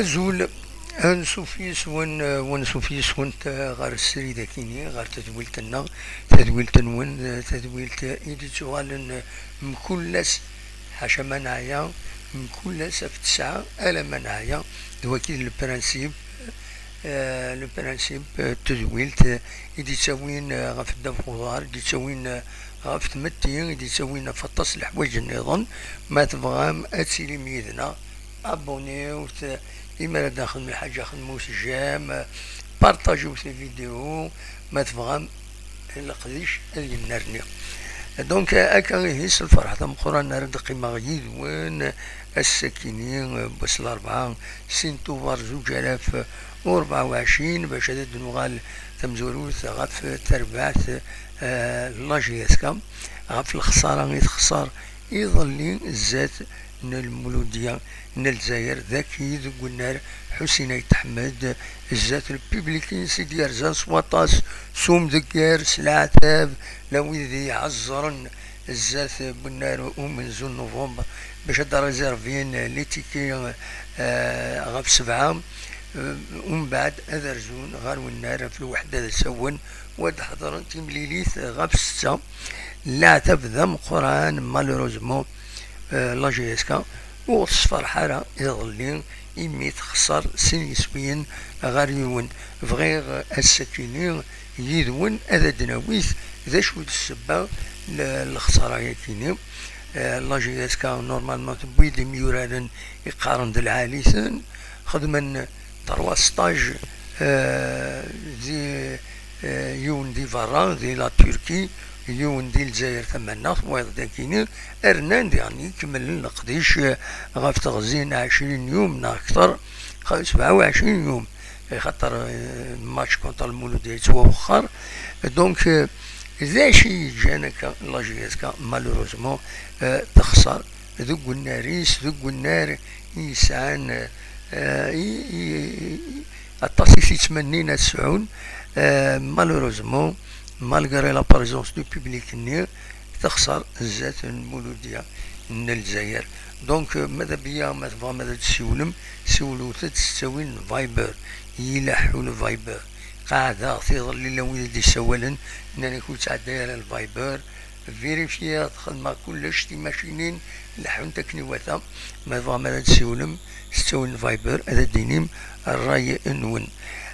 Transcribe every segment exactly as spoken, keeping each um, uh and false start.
Azul, ansuf yis-wen, eh, wansuf yis-went, eh, ɣer srid akini, ɣer tedwilt-nneɣ, tadwilt-nwen, eh, tadwilt, eh, i d-ittuɣalen, eh, mkul ass, ḥaca ma neɛya, mkul ass ɣef tesɛa, ala ma neɛya, d waki d le principe, eh, le principe, eh, n tedwilt, eh, i d-ittawin, eh, ɣef ddabex uḍar, i d-ittawin, eh, ɣef tmetti, i d-ittawin ɣef aṭas n leḥwayeǧ nniḍen. Ma tebɣam ad tilim yid-neɣ, abonniwt, imi ara d-nexdem lḥaǧa, xedmut j'aime, partagiwt les vidéos, ma tebɣam leqdic ad yennerni. Donc, akka ihi, s lferḥ d ameqqran ara d-qqimeɣ yid-wen ass-akini, n wass n larebɛa, sin tuber zuǧ alaf u rebɛa u ɛecrin, bac ad d-nuɣal tamezwarut ɣef terbaɛt, eh, n la J S K, ɣef lexsara i texṣer iḍelli zdat n Lmuludya n Lezzayer, daki deg unnar Ḥusin Ayt Ḥmed, zdat lpiblik-ines i d-yerzan s waṭas, s umdegger, s leɛtab, la wid i iɛeẓẓren zdat n unnar umenzu n Nuvember, bac ad d-réservin les tickets, eh, ɣef sebɛa, eh, umbeɛd ad rzun ɣer unnar ɣef lweḥda d asawen, u ad d-ḥeḍren timlilit ɣef setta. Leɛtab d ameqqran, malheureusement, eh, la J S K ur tessefreḥ ara iḍelli, imi texṣer sin yiswiyen ɣer yiwen. Bɣiɣ ass-akini yid-wen ad d-nawit d acu i d ssebba n lexsara-yakini. Eh, la J S K normalement tewwi-d imyuraren iqqaren d lɛali-ten, xedmen trois stages, eh, di, eh, yiwen di berra, di la Turquie, yiwen di Lezzayer Tamaneɣt, wayeḍ dagini, rnan diɣen ikemmlen leqdic, eh, ɣef teɣzi n ɛecrin yum neɣ akter, xa-, sebɛa u ɛecrin yum, axaṭer, eh, match contre Lmuludya yettwawexxer. Donc, eh, d acu i yeǧǧan akka la J S K, malheureusement, eh, texṣer deg unnar-is, deg unnar i yesɛan, eh, i, i, i, aṭas i t-yettmennin ad sɛun, eh, malheureusement, malgré la présence du public-nni, texṣer zdat n Lmuludya n Lezzayer. Donc, eh, mada biya, ma tebɣam ad d-tsiwlem, siwlet-d s ttawil n Viber, ileḥḥu le Viber. Qeɛdeɣ tiḍelli la wid i d-issawalen, nnan-ak ur ttɛedday ara le Viber, vérifier, xedmeɣ kullec, timacinin leḥḥunt akken iwata. Ma tebɣam ara d-tsiwlem s ttawil n Viber, ad d-tinim ṛṛay-nwen.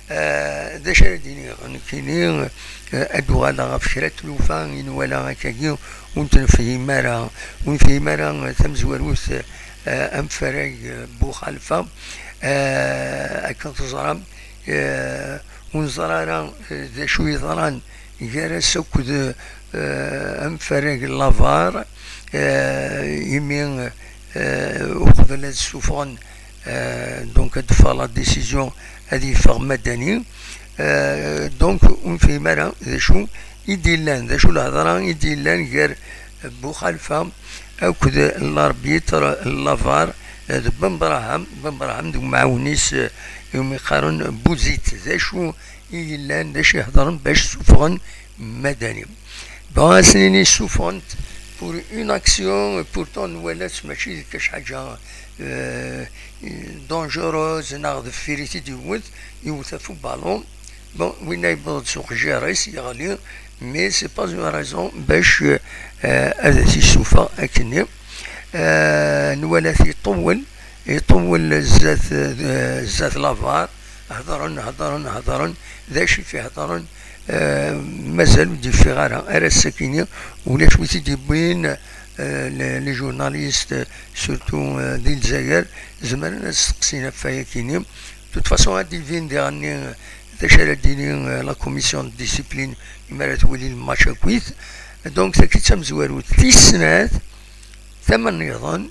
Ah, d acu ara d-iniɣ? Nekkini, ah, ad d-uɣaleɣ ɣef kra n tlufa i nwala akkagi, ur t-nefhim ara, ur nefhim ara tamezwarut, ah, amfarag, ah, Buxalfa. Ah, akken teẓram, ah, ur neẓri ara, ah, d acu yeḍran gar-as akked, eh, amfarag n Lavar, eh, imi, eh, uqbel ad ssufɣen, eh, donc ad d-teffeɣ la décision, ad yeffeɣ Madani. Eh, donc ur nefhim ara d acu i d-yellan, d acu lhedra i d-yellan gar Buxalfa akked l'arbitre n Lavar, eh, d Ben Braham, Ben Braham d umɛawen-is, eh, umi qqaren Buzit. D acu i yellan, d acu i hedren bac ssufɣen Madani. Bon, ad as-nini ssufɣen-t pour une action, pourtant nwala-tt mačči d kac ḥaǧa, euh, dangereuse, neɣ deffir i t-id-yewwet, yewwet ɣef ubalun. Bon, winna yewweḍ-d s uqejjir-is, yeɣli, mais c'est pas une raison bac, euh, ad as-yessufeɣ akkenni. Euh, nwala-t iṭewwel, iṭewwel zdat, euh, zdat Lavar, hedren, hedren, hedren, d acu i t-iheddren, euh, mazal ur d-yeffiɣ ara, ar ass-akini, ulac wi t-id-yewwin, euh, les, les journalistes, surtout, euh, di Lezzayer, zemren ad steqsin ɣef wayakini. De toute façon, ad d-ibin diɣenni, euh, d acu ara d-tini, euh, la commission de discipline, imi ara twali lmatch akkit. Donc, tagi d tamezwarut tis snat, tama nniḍen,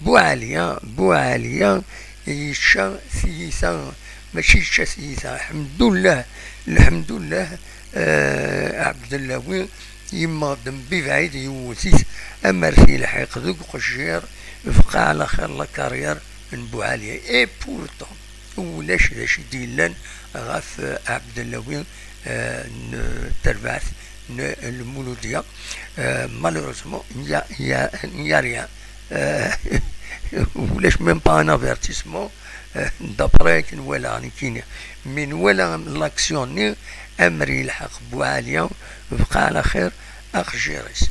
Buɛaliya, Buɛaliya yečča tiyita, mačči yečča tiyita, lḥemdullah, lḥemdullah, eh, Ɛebdellawi yemmeɣ-d mebɛid, yewwet-it, amer t-yelḥiq deg uqejjir, bqa ɛla xir la carrière n Buɛaliya. Et pourtant, ulac d acu i d-yellan ɣef, eh, Ɛebdellawi, eh, n terbaɛt n Lmuludya. Eh, malheureusement, il y a, il y a, il y a rien. Eh, ulac même pas un avertissement, euh, d'après akken walaɣ nekkini. Mi nwala l'action-nni, amer yelḥeq Buɛaliya, bqa ɛla xir aqjir-is.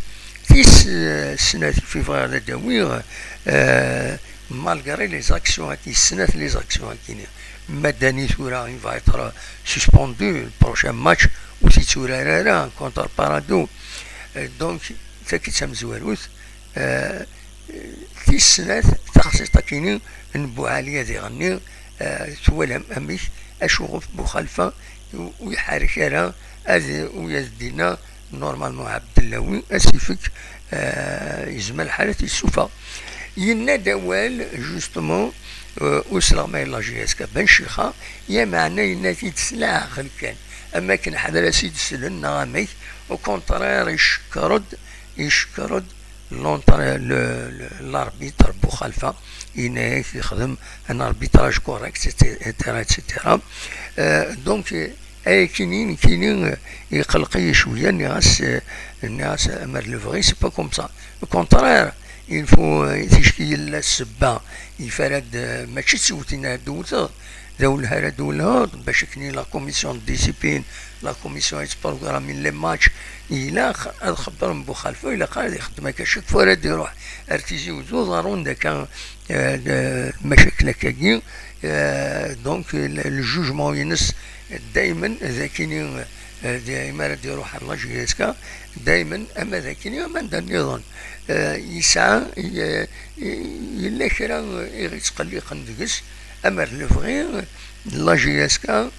Tis, euh, snat i bɣiɣ ad d-awiɣ, euh, malgré les actions-agi, snat les actions-agi-nni, Madani tura il va être suspendu, le prochain match ur t-yetturar ara contre Paradou. Euh, donc, tagi d tamezwarut. Euh, tis snat, taxṣiṭ-akini n Buɛaliya diɣenni, euh, twalam amek acuɣef Buxalfa ur, ur iḥerrek ara ad, ur as-d-yenna normalement Ɛebdellawi, ad s-ifek, euh, yezmer lḥal ad t-yessufeɣ. Yenna-d awal, justement, euh, usleɣ ma yella J S K Ben Chixa, lameɛna yenna-t-id s leɛqel kan, am akken ḥader as-id-slen neɣ amek, au contraire, icekkeṛ-d, icekkeṛ-d l'entra-, le, le, l'arbitre Buxalfa, yenna-yak yexdem un arbitrage correct, et cetera, et cetera. Euh, donc, euh, ayakini, nekkini, euh, iqelleq-iyi cwiya, nniɣ-as, euh, nniɣ-as, amer lebɣi, c'est pas comme ça. Au contraire, il faut, euh, ticki yella ssebba, yif ara d-, mačči d tiwtin ara d-tewteḍ, d awelleh ara d-twellheḍ, bac akken la commission de discipline, la commission yettprogramin les matchs, ilaq ad xebbren Buxalfa, ilaq ad ixeddem akka. Chaque fois ara d-iruḥ ar Tizi Uzzu, ḍerrun-d akka, euh, d-, lmacakil akkagi, euh, donc, le, le jugement-ines daymen d akini, euh, d-, imi ara d-iruḥ ar la J S K, daymen ama d akini, ama d anda nniḍen. Euh, yesɛa, y-, y-, yella kra i ɣ-ittqelliqen deg-s, amer lebɣi, la J S K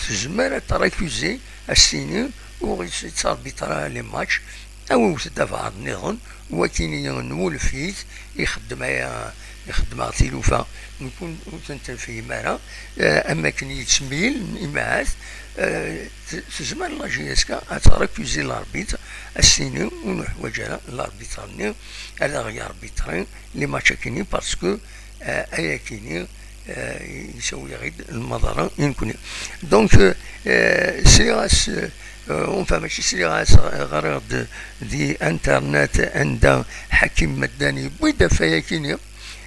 tezmer ad t-récuser, ad s-tini ur yettarbitra les matchs, awiwet-d abeɛḍ nniḍen, wakini nwulef-it, ixeddem aya, ixeddem-aɣ tilufa, nekkni ur tent-nefhim ara, euh, am akken yettmil, imahat, euh, t-, tezmer la J S K ad t-récuser l'arbitre, ad s-tini ur nuḥwaǧ ara l'arbitre-nni ad aɣ-yarbitri les matchs-akini, parce que, euh, ayakini, euh, yessawi-aɣ-id lmaḍerra i nekkni. Donc, euh, sliɣ-as, euh, enfin, mačči sliɣ-as, ɣriɣ-d di internet anda Ḥakim Madani yewwi-d afay-akini,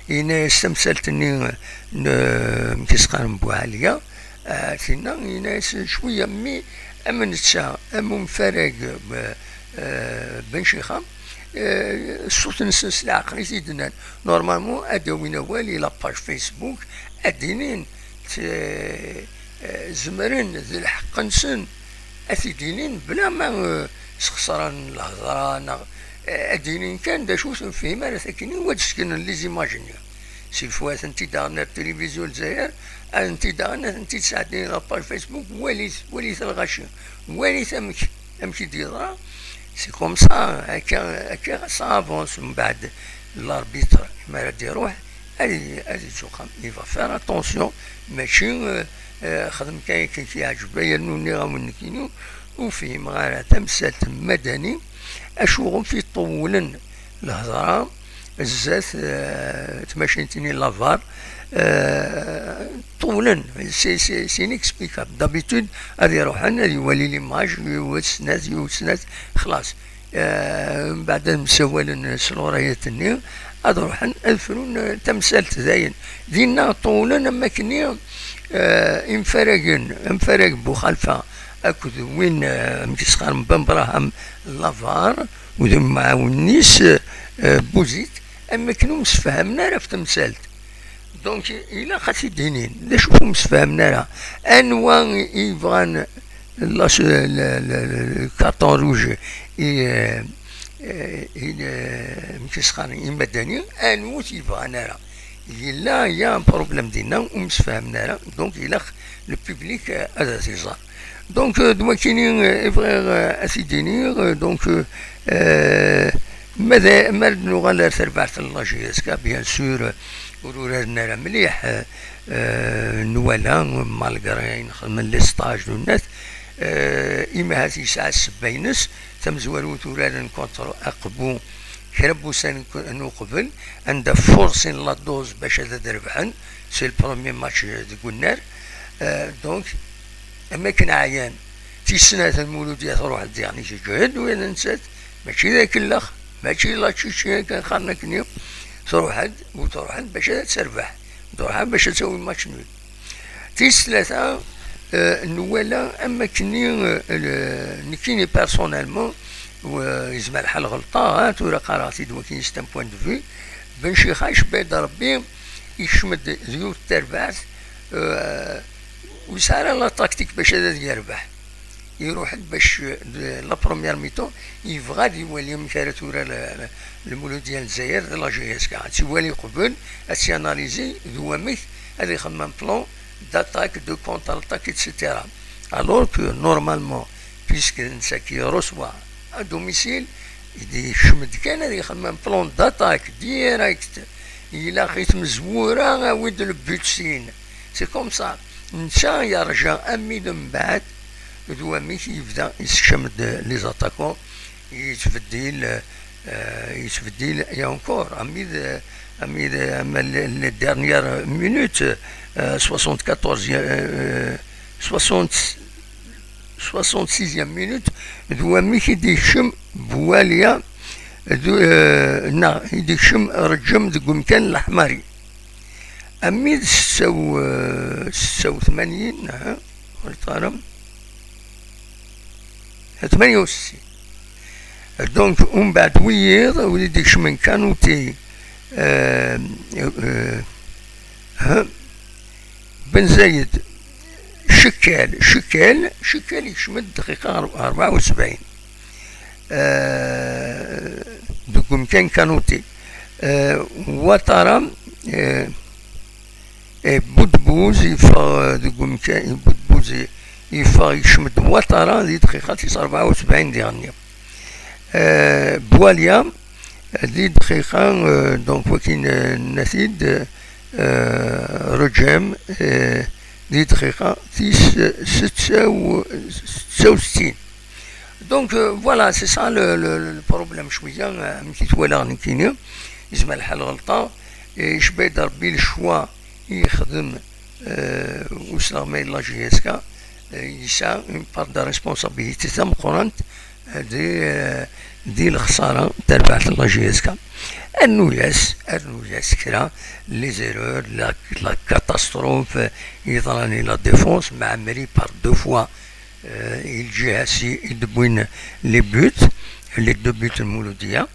yenna-yas tamsalt-nni n, euh, amek i s-qqaren, Buɛaliya, euh, tinna, yenna-yas cwiya, mmi, am netta, am umfarag, euh, euh, Ben Chixa, euh, ṣṣut-nsen s leɛqel i t-id-nnan. Normalement, ad d-awin awal i la page Facebook, ad d-inin, t-, euh, zemren d lḥeqq-nsen ad t-id-inin bla ma, euh, sxeṣren lhedra, neɣ, euh, ad d-inin kan d acu ur ten-fhim ara, takin ad d-seknen les images-nni. S'il faut ad tent-id-aɣen ar tilivizyu n Lezzayer, ad tent-id-aɣen, ad tent-id-sɛeddin la page Facebook, walit, walit lɣaci, walit amek, amek i d-yeḍra. C'est comme ça, akka, akka ça avance. Mbeɛd l'arbitre, mi ara d-iruḥ, ad, ad yettuqam. Il va faire attention, mačči, euh, euh, xdem kan akken k-yeɛǧeb, yernu nniɣ-awen nekkini, ur fhimeɣ ara tamsalt n Madani, acuɣef i ṭewwlen lhedra zdat, euh, tmacint-nni la var, euh, ṭewwlen, c'est, c'est, c'est inexplicable. D'habitude, ad iruḥen, ad iwali l'image, yiwet, snat, yiwet, snat, xlas. Euh, mbeɛd ad msawalen s lɣurayat-nni, ad ruḥen, ad frun, euh, tamsalt dayen. Dinna ṭewwlen am akkenni, euh, imfaragen, amfarag Buxalfa akked win, euh, amek i s-qqaren, Ben Braham, la var, u d umɛawen-is, euh, Buzit, am akken ur msefhamen ara ɣef temsalt. Donc, ilaq ad t-id-inin. D acu ur msefhamen ara? Anwa i yebɣan la, le, le, le, le carton rouge i, euh, euh, i, euh, amek i s-qqaren, i Madani? Anwa ur t-yebɣan ara? Yella, y a un problème dinna, ur msefhamen ara. Donc, ilaq le public, euh, ad t-iẓer. Donc, euh, d wakini, euh, i bɣiɣ, euh, ad t-id-iniɣ, euh, donc, euh, euh, ma d, ma d nuɣal ar terbaɛt n la J S K, bien sûr, euh, ur uraren ara mliḥ, euh, euh, nwala, malgré ayen xedmen les stages d unnat, euh, imi ahat yesɛa ssebba-ines, tamezwarut uraren contre Aqbu, kra n wussan n uqbel, anda furṣin la dose bac ad, ad rebḥen, c'est le premier match, euh, deg unnar. Euh, donc, am akken ɛyan, tis snat n Muludya truḥ-d diɣen i teǧhed, win nettat, mačči d akellex, mačči la Tcitcini kan qqaren akkenni. Truḥ-d, u truḥ-d bac ad terbeḥ, u truḥ-d bac ad tawi match nul. Tis tlata, eh, nwala am akkenni, eh, le-, nekkini personnellement, u, eh, yezmer lḥal ɣelṭeɣ, ha, tura qqareɣ-t-id wakin, c'est un point de vue. Ben Chixa, icebba-d Rebbi, ikcem-d d yiwet n terbaɛt, eh, ur yesɛi ara la tactique bac ad, ad yerbeḥ. Iruḥ-d bac, eh, de la première mi-temps, yebɣa ad iwali amek ara tura le, le, Lmuludya n Lezzayer d la J S K. Ad tt-iwali qbel, ad tt-yanalizi d wamek ad ixemmem plan d'attaque, de contre-attaque, et cetera. Alors que normalement, puisque netta qui reçoit à domicile, yekcem-d kan ad ixemmem plan d'attaque direct, ilaq i tmezwura awi-d le but sin. C'est comme ça. Netta yerǧa armi d mbeɛd d wamek yebda yessekcem-d les attaquants, yettbeddil, euh, yettbeddil, et encore, armi d, armi d, armi d la, la dernière minute, euh, soixante-quatorzième, euh, soixante, soixante-sixième minute, d wamek i d-yekcem Boualia, d, euh, neɣ i d-yekcem Reǧem deg umkan n leḥmari. Armi d setta u, euh, setta u tmanyin, ha? Ur ṭṭarem. Tmanya u settin. Donc, umbeɛd wiyiḍ, wid i d-ikecmen Kanouté, euh, euh, ha? Ben Zayed, Cekkel, Cekkel, Cekkel yekcem-d dqiqa rebɛa u sebɛin. Euh, deg umkan Kanouté. Euh, Ouattara, euh, eh, Boudbouz yeffeɣ, eh, deg umkan, Boudbouz yeffeɣ, yekcem-d Ouattara di dqiqa tis rebɛa u sebɛin diɣenni. Eh, Boualia, eh, di dqiqa, eh, donc, wakin, eh, nenna-t-id, eh, Reǧem, eh, di dqiqa tis setta u, setta u settin. Donc, euh, voilà, c'est ça le, le, le problème, cwiya, euh, amek i t-walaɣ nekkini, yezmer lḥal ɣelṭeɣ, eh, icebba-d Rebbi le choix i yexdem, euh, usleɣmay n la J S K, euh, yesɛa une part de responsabilité tameqqrant, euh, di, euh, di lexsara n terbaɛt n la J S K. Rnu-yas, rnu-yas kra, les erreurs, la, la catastrophe, euh, yeḍran i la défense, Maɛmri par deux fois, euh, i lǧiha-s i d-wwin les buts, les deux buts n Mouloudia.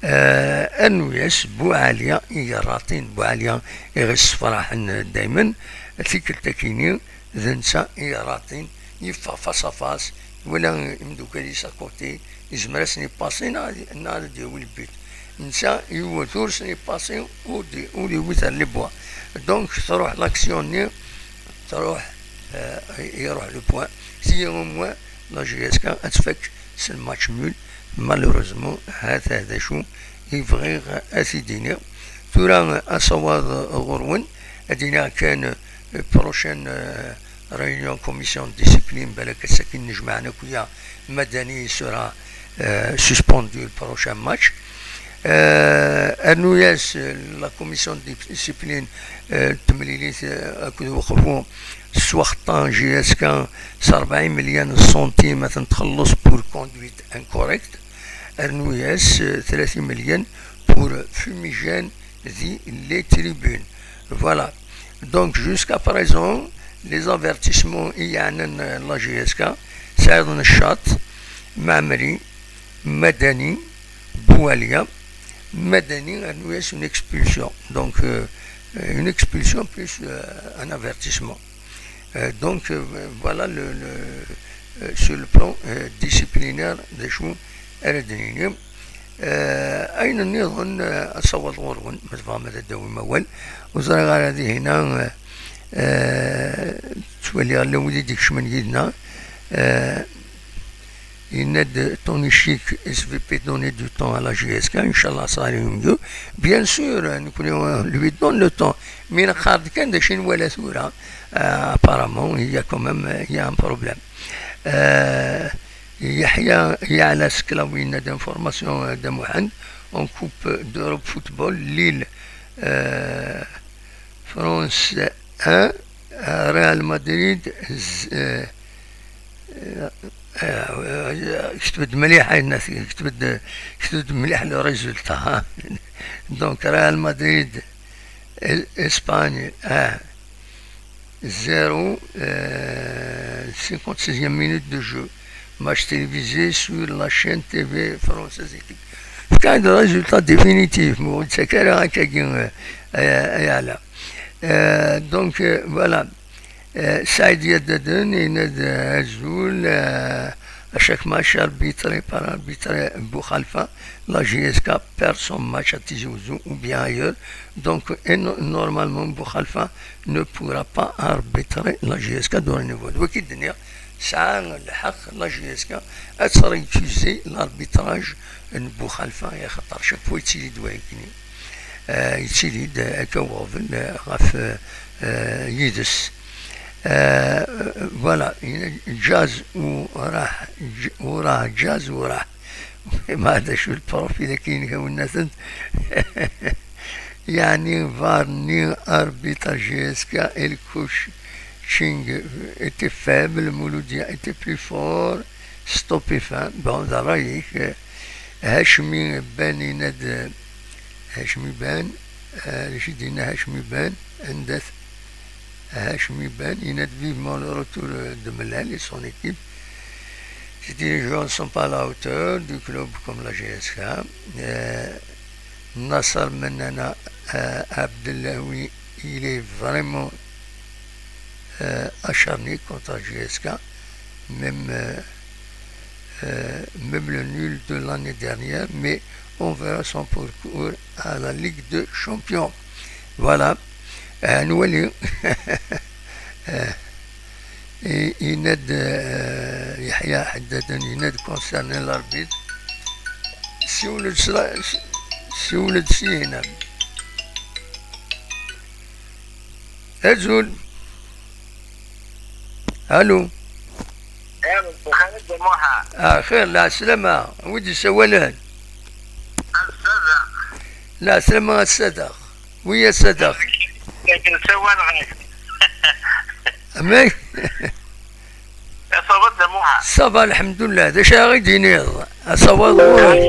Euh, rnu-yas Boualia i yerraṭin, Boualia i ɣ-issefraḥen daymen, tikkelt-akini d netta i yerraṭin, yeffeɣ face à face, wala imeddukal-is à côté, yezmer ad sen-ipasi neɣ ad, neɣ ad d-yawi le but. Netta yewwet ur sen-ipasi, ur d-, ur yewwit ar les buts. Donc, truḥ l'action-nni, truḥ, euh, iruḥ le point. Tigi au moins, la J S K ad tfak s le match nul. Malheureusement, hata d acu i bɣiɣ ad t-id-iniɣ. Tura, asawaḍ ɣur-wen, ad iniɣ kan, euh, prochaine, euh, réunion commission de discipline, balak ass-agi nnejmaɛen akk ya Madani sera, euh, suspendu le prochain match. Euh, rnu-yas, euh, la commission de discipline, euh, temlilit, euh, akked Uqbu, s waxeṭṭan J S K s rebɛin melyun n centimes ad ten-txelleṣ pour conduite incorrecte. Rnu-yas, euh, tlatin melyun pour fumigène di les tribunes. Voilà. Donc, jusqu'à présent, les avertissements i yeɛnan, euh, la J S K, Saïd Nechat, Maɛmri, Madani, Boualia, Madani, rnu-yas une expulsion. Donc, euh, une expulsion plus, euh, un avertissement. Euh, donc, euh, voilà le, le, euh, sur le plan, euh, disciplinaire d acu ara d-nini. Euh, ayen nniḍen, euh, asawaḍ ɣur-wen, ma tebɣam ad d-tawim awal. Ur ẓriɣ ara dihin, euh, euh, ttwaliɣ llan wid i d-ikecmen yid-neɣ. Euh, Yenna-d Tony Chic, S V P, donner du temps à la J S K, inchallah, ça ira mieux. Bien sûr, euh, nekkni, euh, lui donne le temps. Mais neqqar-d kan d acu i nwala tura. Euh, apparemment, il y a quand même, euh, il y a un problème. Euh, Yahya Yala Sklawi yenna-d information, euh, de Mohamed, en Coupe d'Europe football, Lille, euh, France un, euh, Real Madrid, z-, euh, euh, euh, كتبت مليح هاي الناس، كتبت، كتبت مليح le résultat, ها. Donc, Real Madrid, Espagne, un zéro, euh, cinquante-sixième minute de jeu. Match télévisé sur la chaîne T V française équipe. Quand le résultat définitif, bon, c'est que là, quelqu'un, euh, euh, euh, là. Euh, donc, euh, voilà. Euh, Saïd Yadden, Ined Azul, euh, à chaque match arbitré par arbitre Boukhalifa, la J S K perd son match à Tizi Ouzou ou bien ailleurs. Donc, et no- normalement, Boukhalifa ne pourra pas arbitrer la J S K dans le niveau. Donc, il dit, ça, le haq, la J S K, elle sera accusée l'arbitrage de Boukhalifa, et à chaque fois, il dit, ouais, il dit, euh, il dit, euh, que Wavel, euh, raf, euh, euh, Yidis. Euh, voilà, jazz ou rah, j- ou rah, jazz ou rah. ما هذا شو البروفيل كاين هو الناس. يعني فار ني اربيتر جي اس كا الكوش تشينغ était faible, Mouloudia était plus fort, stop et fin. Bon, هذا رايك. هاشمي بان يناد، هاشمي بان، آه، رشيد هنا هاشمي بان عندك. هاشمي بان يناد vivement le retour de Melal et son équipe. Ces dirigeants ne sont pas à la hauteur du club comme la J S K. Euh, Nasser Menana, euh, Abdellaoui, il est vraiment, euh, acharné contre la J S K. Même, euh, euh, même le nul de l'année dernière, mais on verra son parcours à la Ligue des Champions. Voilà. Euh, nous, allez. Euh, et Ined, euh, Yahya Haddad, Ined concernant l'arbitre. Si vous le, si vous le, si, Ined. Azul. Allô. Allô, Mohamed de Moha. Ah, خير, la salama. Wi d-isawalen? Assadeq. La salama, Assadeq. Oui, Assadeq. Nekk nsawal ɣer Amek? Asawaḍ d Muḥa. Ça va, lḥemdullah. D acu ara yi-d-tiniḍ? Asawaḍ ɣur-k.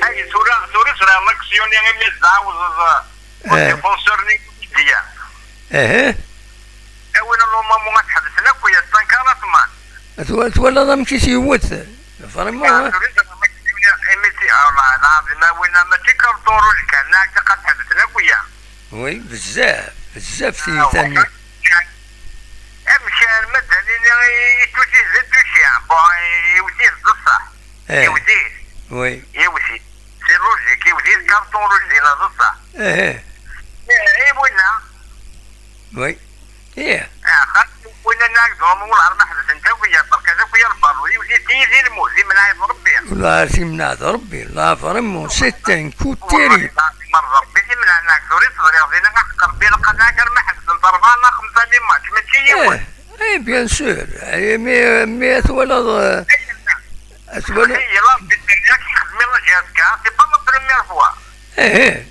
Ay, tura, tura, tura, l'action-nni imi tɛawzeḍ, eh, défenseur-nni i d-yella. Aha. A win n Lomamo ad ḥebsen akk, ya stankarat, man. Twa-, twalaḍ amek i s-yewwet? Vraiment, ah, hein? Tura, tura, l'action-nni imi ti-, ah, la, la, ma win, mačči karṭun rouge kan, neɣ ad ḥebsen akk, ya. Oui, bezzaf, bezzaf, ah, tiyita-nni. Amek arma d-nini i, i tuti d tuci, bon, iwti-t d ṣṣeḥ. Eh. Iwti-t. Oui. Iwti-t. C'est logique, iwti-t carton rouge dinna d ṣṣeḥ. Eh, eh. Eh, i winna. Oui. Ih. Ah, xas winna nag d Lomamo, ur ɛerf ma ḥebsen-t akk, ya, parce que akk, ya, lbalu, iwti-t di lmut, imneɛ-it Rebbi. Wallah, imneɛ-it Rebbi, là, vraiment, c'est un coup terrible. Wallahi, Rebbi, imneɛ-it Rebbi, ur teẓriḍ dinna, aḥeqq Rebbi, ilaq ad nɛak arma ḥebsen-t rebɛa neɣ xemsa les matchs, mačči yiwen. Eh, eh, bien sûr. Eh, mais, mais twalaḍ, euh, twalaḍ. Rebbi, yak ixdem la J S K, c'est pas la première fois. Eh, eh.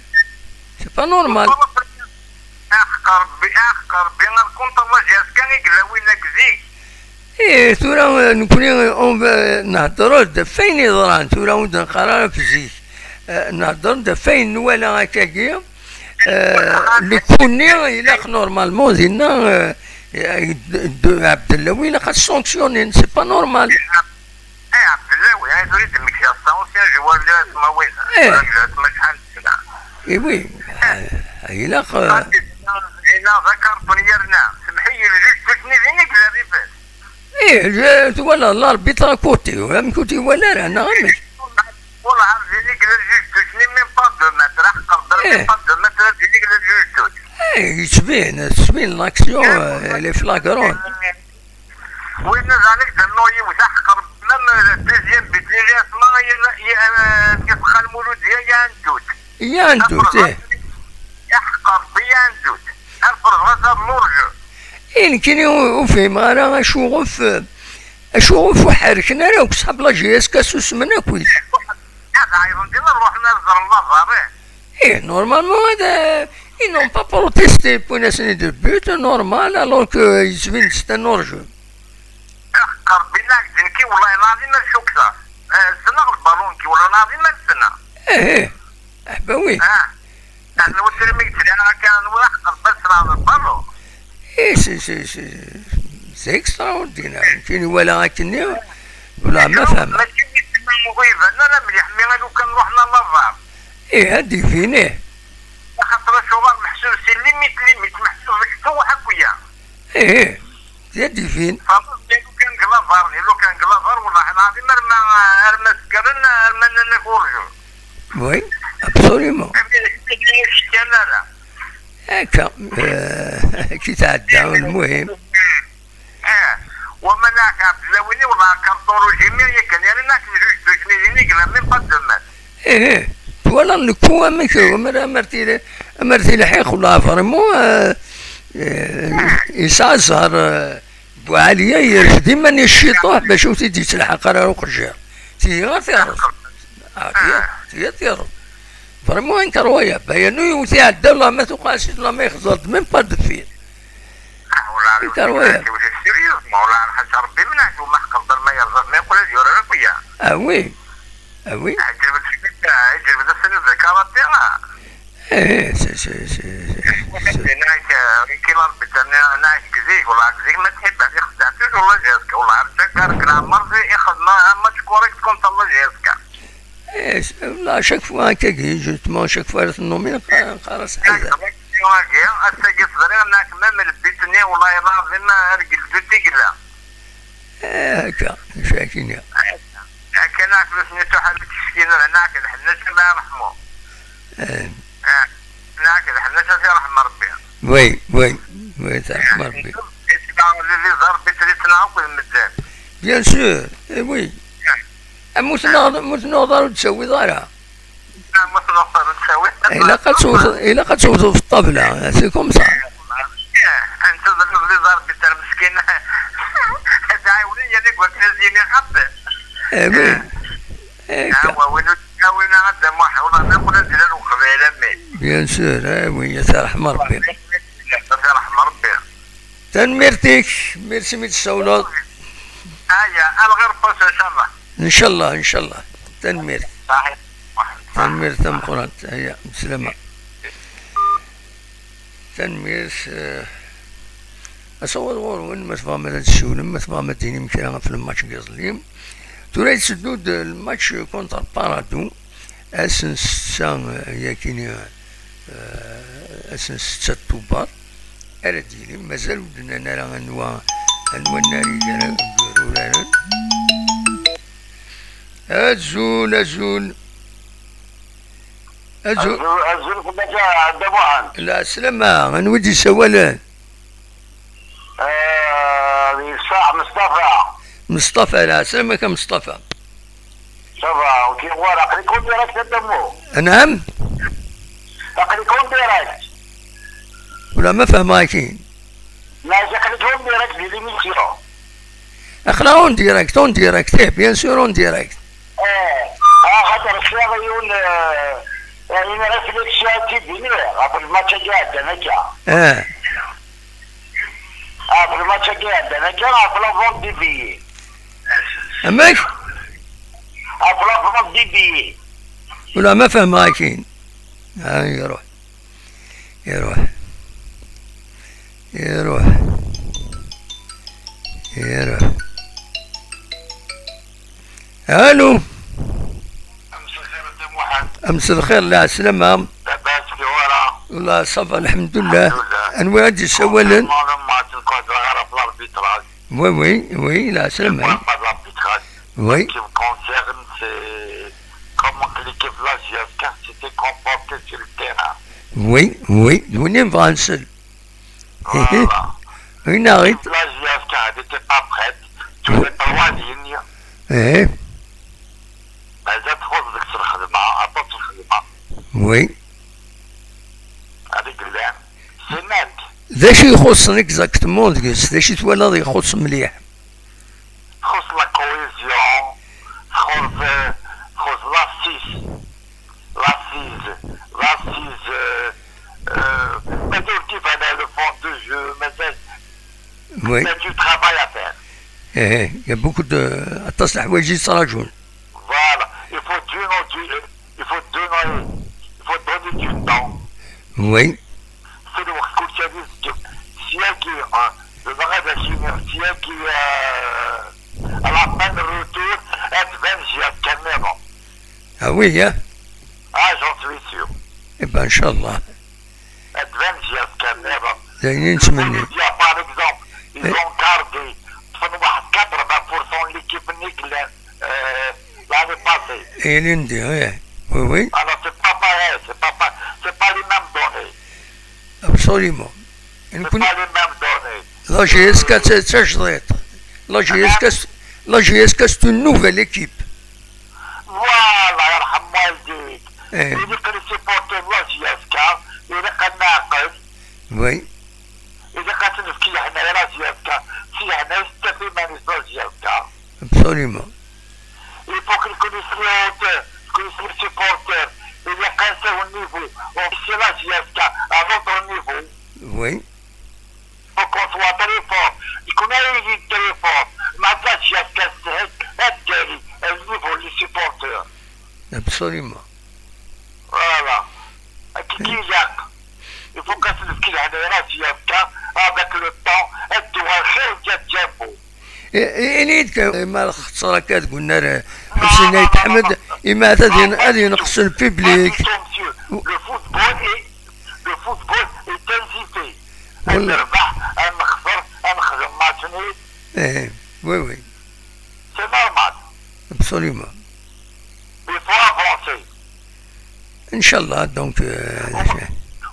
C'est pas normal. C'est pas la première. Aḥeqq Rebbi, aḥeqq Rebbi, ar contre la J S K i yella winna deg zik. Eh, tura, eh, nekkni, eh, on va, eh, nehder-d ɣef wayen yeḍran, tura ur d-neqqar ara ɣef zik. Eh, nehder-d ɣef wayen nwala akkagi. Eh, le coup-nni ilaq normalement dinna, eh, eh, de, de Abdellaoui ilaq ad sanctionner, c'est pas normal. Eh, Abdellaoui, eh, tura i d-mmektiɣ, c'est un ancien joueur n At Mawin. Eh. Tura n At Mawin, acḥal n sna. Eh oui, eh, ilaq, eh, dinna d akarṭun yerna, semmeḥ-iyi, le juge Tusni din i yella rrif-is. Eh, le, twala l'arbitre à côté, amek ur t-iwala ara, neɣ amek? Wallah, din i yella le juge Tusni, même pas deux mètres, aḥeqq Rebbi, même pas deux mètres, din i yella le juge Tusni. Eh, yettbin, tettbin l'action, eh, elle est flagrante. Win nniḍen i d-tennuɣ yiwet, aḥeqq Rebbi, même le deuxième but-nni, il y a, il y a, euh, deg txal Mouloudia, il y a un doute. Il y a un doute, eh. Aḥeqq Rebbi, il y a un doute. Ar ferẓeɣ-as ar lurju. Eh, nekkini ur, ur fhimeɣ ara acuɣef, acuɣef ur ḥerrken ara akk ṣḥab la J S K, susmen akk. Ad ɛeyḍen dinna, ruḥen ad ẓren laẓar, eh. Eh, normalement, ad, ils n'ont pas protesté, wwin-asen-id le but, normal, alors que yettbin-d c'est un hors-jeu. Aḥeqq Rebbi, la, nekki, wallahi lɛaḍim, ad cukkteɣ. Eh, ssneɣ lbalun-nni, wallahi lɛaḍim, ad ssneɣ. Eh, eh. Ah, Ben oui. Ah, ah, c'est extraordinaire. Kini wala akkenni, wala ma fehmeɣ. Mačči mi tsemma ur iban ara mliḥ, mi lukan ruḥen à la barre. Ih, ad d-ibin, ih. Axaṭer acuɣer meḥsub si limite, limite, meḥsub deg tuḥ akk ya. Ih, ih, ad d-ibin. Xaṭer lukan deg la barre, lukan deg la barre, wellah lɛaḍim, arma, arma sekkren, arma nnan-ak urǧu. Oui, absolument. Akka, eh, ki tɛedda, lmuhim. Eh, wama neɣ ɛebd lawini, wala karṭuruj imi yakan, yerna akken juj d usmidin i yella, même pas de mal. Eh, eh, twala nekku amek, amer, amer tili, amer tili ḥiq, wala vraiment, eh, eh, yesɛa zzher, eh, Buɛaliya yerfed iman-is ciṭuḥ bac ur t-id-yettelḥaq ara uqejjir. Tihi ɣer tireḍ. Ah, tihi, tihi tireḍ. Vraiment incroyable. Bayanu yewwet iɛedda, la ma tuqeɛ si la ma yexẓer-d même pas deffir. Incroyable. Sérieusement, wala ḥaca Rebbi, menɛet u ma ḥqeɣ ma yerẓa-t ma yeqqel ad yurar akk ya. Ah oui. Ah oui. Ɛǧibet, ɛǧibet assen d karate. Eh, c'est, c'est, c'est, c'est, c'est... Dinna, eh, kila Rebbi, tani, neɣ zik, wala zik ma tḥib ad ixdeɛ toujours la J S K, wala ar ttaggar deg leɛmer zi ixdem un match correct contre la J S K. Eh, c'est, là, à chaque fois, kagi, justement, chaque fois, la tennumi, nqar-as ḥader. Agi, ass-agi, ẓriɣ neɣ même lbit-nni, wala iɛḍim, argil d tigla. Eh, akka, acu akken ya. Akka neɣ flusni tuḥal ur ttcekkin ara, neɣ d ḥennac, Allah yerḥmu. Eh. Eh, neɣ d ḥennac, ad yerḥem Rebbi. Oui, oui, oui, terḥem Rebbi. Isma, les, les arbitres, yettnaɣ akked medden. Bien sûr, eh oui. Eh. Am ur tnuɣ-, am ur tnuɣeḍ ara ur d-tawiḍ ara. Ilaq ad tewteḍ, ilaq ad tewteḍ f ṭṭabla, c'est comme ça. Anta d les arbitres meskin. Ad ɛiwnen yal deg wakken ad yini xaṭi. Eh oui. Eh, ka. Awa, win ur d-, awi neɣ ad d-amuḥ, wala d amuḥ ad d-ilal uqbayl, amin. Bien sûr, eh oui, ad t-yerḥem Rebbi. Ad t-yerḥem Rebbi. Tanemmirt-ik, merci mi d-tessawleḍ. Aya, alɣir pas, inchallah. Inchallah, inchallah. Tanemmirt. Ṣaḥit. Tanemmirt tameqqrant. Aya, bslama. Tanemmirt, eh, asawaḍ ɣur-wen, ma tebɣam ad d-tessiwlem, ma tebɣam ad d-tinim kra ɣef lmatch n yiḍelli. Tura yetteddu-d lmatch contre Paradou. Ass n ssetta, eh, yakini, eh, ass n ssetta Tubeṛ ara d-yili. Mazal ur d-nnan ara anwa, anwa nnar i gar, gar uraren. Azul, azul. Azul. Azul, azul fell-ak a Dda Muḥend. Lɛeslama, anwa i d-yessawalen? Eh, d Ṣaḥ Meṣṭafa. Meṣṭafa, lɛeslama-k a Meṣṭafa. Ça va, ok, voilà, aql-ik en direct a Dda Muḥend. Anɛam? Aql-ik en direct. Wala ma fehmeɣ akin. Neɣ aql-ik en direct di l'émission. Aql-aɣ en direct, en direct, eh, bien sûr en direct. Eh, axaṭer sliɣ i yiwen, eh, une réflexion i d-iniɣ ɣef lmatch-agi iɛeddan akka. Eh. Ɣef lmatch-agi iɛeddan akka, ɣef la vente des billets. Amek? Ɣef la vente des billets. Wala ma fehmeɣ akin. Ah, iruḥ. Iruḥ. Iruḥ. Iruḥ. Allo. Amselxir a Dda Muḥend. Amselxir, lɛeslama. Labas, Tiwara. Wallah, ça va, lḥemdullah. Lḥemdullah. Anwa i d-yessawalen? Concernant le match, nqedder ɣer ɣef l'arbitrage. Oui, oui, oui, lɛeslama. Pas l'arbitrage. Oui. Ce qui me concerne, c'est comment que l'équipe de la J S K s'était comportée sur le terrain. Oui, oui, d win i nebɣa ad nsel. Voilà. Une arrête. L'équipe de la J S K, elle n'était pas prête. Tu mets trois lignes. Eh. Mazal txuṣṣ deg-s lxedma, aṭas n lxedma. Oui. Ad yellan. C'est net. D acu ixuṣṣen exactement deg-s? D acu i twalaḍ ixuṣṣ mliḥ? Txuṣṣ la cohésion, txuṣṣ, txuṣṣ l'assise, l'assise, l'assise, euh, euh, mazal ur d-iban le fond de jeu, mazal, oui, il y a du travail à faire. Eh, eh, il y a beaucoup de, aṭas n leḥwayeǧ i yettraǧun. Voilà, il faut donner, il faut donner, il faut du temps. Oui. C'est le waqt kulci ad izgel. Syagi, euh, dɣa ad ak-iniɣ, syagi, euh, à la fin de retour, ad tban J F K nniḍen. Ah oui, hein? Ah, j'en suis sûr. Eh ben, Inch'Allah. Ad tban J F K nniḍen. D ayen i nettmenni. Par exemple, ils ont gardé, ṭṭfen waḥed quatre-vingts pour cent n l'équipe-nni yellan, euh, l'année passée. Et lundi, oui. Oui, oui. Alors, c'est pas pareil, c'est pas pa-, c'est pas les mêmes données. Absolument. C'est pas les mêmes données. La J S K, c'est, c'est tajdidt. La J S K, c'est, la J S K, c'est une nouvelle équipe. Voilà, يرحم والديك. Eh. Ilaq les supporters n la J S K, ilaq ad neɛqel. Oui. Ilaq ad nefk leḥnaya i la J S K. Si leḥnaya tettaf iman-is la J S K. Absolument. Il faut que les connaisseurs, que les supporters, il y a qu'un seul niveau. On fait la J S K à notre niveau. Oui. Faut qu'on soit très fort. يكون هي très fort. مع la J S K تستحق الداري. Le niveau, les supporters. Absolument. Voilà. Qui, qui, il faut qu'on se le fasse, la J S K, avec le temps, elle doit faire du tempo. Ini-d kan, ma xeṣṣer akka deg unnar Ḥusin Ayt Ḥmed, ima ad yen-, ad yenqes lpiblik. Le football est, le football est intensité. Ad nerbeḥ, ad nexṣer, ad nexdem match nul. Eh, oui, oui. C'est normal. Absolument. Il faut avancer. Inch'Allah, donc, euh,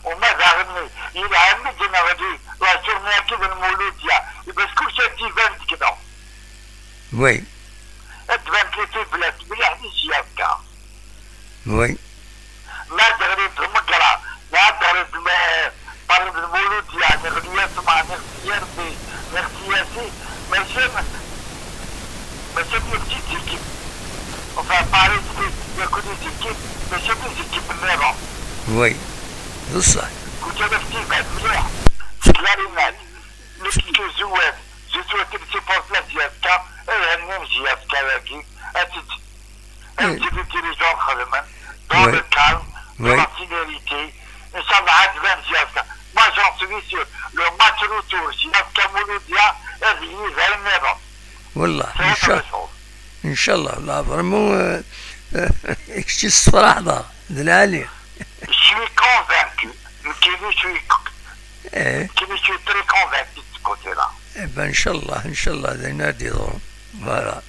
وما داغني، يلعب مدينة غادي، la journée كذا المولودية، parce que كلشي تيبان كذا. Oui. تبان لي في بلاد مليح لي جي اف كا. Oui. ما تغريب المقرة، ما تغريب ال-، طالب المولودية، نغلي يسمع، نغسي يربي، نغسي ياسي، ماشي، ماشي بنفس الزيكيب. Enfin, Paris, c'est, il y a que des équipes, ماشي des équipes النيرة. Oui. بصح. كنت أنا في تيفات مليح. كلارينات. ملي كنت زوال. Je souhaite que les supporters la J S K, et les J S K, là, qui, et c'est, et c'est les dirigeants, خدمن, dans le calme, dans la célérité. Inch'Allah, ad tban J S K. Moi, j'en suis sûr. Le match retour, J S K Mouloudia, ad yili d ayen nniḍen. Wallah, c'est autre chose. Inch'Allah, là, vraiment, euh, euh, kečč tessefraḥeḍ-aɣ, d lɛali. Je suis convaincu. Nekkini, je suis, eh, nekkini, je suis très convaincu de ce côté-là. Eh ben, Inch'Allah, Inch'Allah, d ayen ara d-yeḍrun. Voilà.